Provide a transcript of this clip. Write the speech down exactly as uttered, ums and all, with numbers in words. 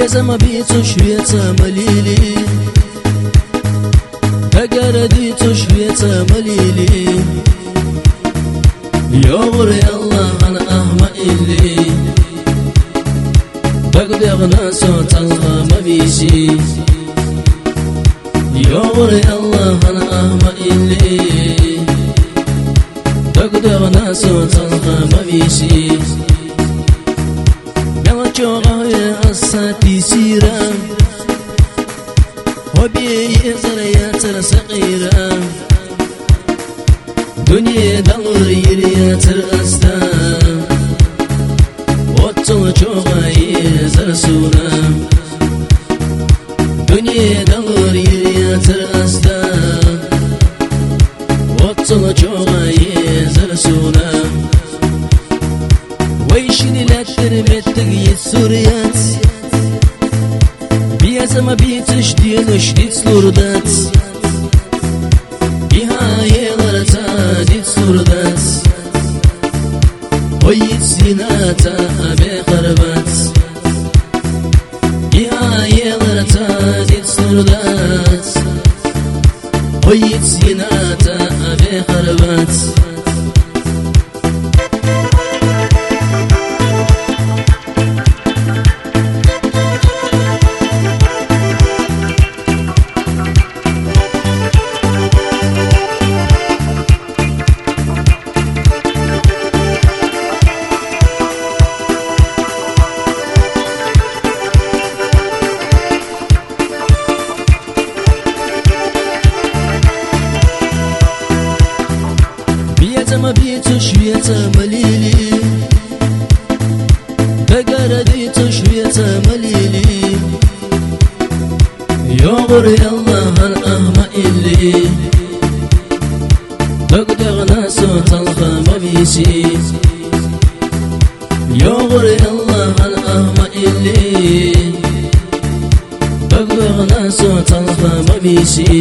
Зама бийцаш веца ма лелий, дагара дийцаш веца ма лелий. ЙоагӀар Аллахьан ахь ма илли, дагадоагӀа со цӀалха ма вийси. ЙоагӀар Аллахьан ахь ма илли, дагадоагӀа со цӀалха ма вийси. Мел чӀоагӀа ве аз са тийсийра, хӀо бе езар яцар са къера. Дуне далур йир яцар аз да, оццул чӀоагӀа езар сона. Дуне далур йир яцар аз да, оццул чӀоагӀа езар сона. Вай шин лаьттара меттиг йицлур яц, безам бийцаш денаш дицлур дац. Биха елар ца дицлур дац, хӀо йиц йина ца бехар бац. Биха елар ца дицлур дац, хӀо йиц йина ца бехар бац. Безам бийцаш веца ма лелий, дагара дийцаш веца ма лелий. ЙоагӀар Аллахьан ахь ма илли, дагадоагӀа со цӀалха ма вийси. ЙоагӀар Аллахьан ахь ма илли, дагадоагӀа со цӀалха ма вийси.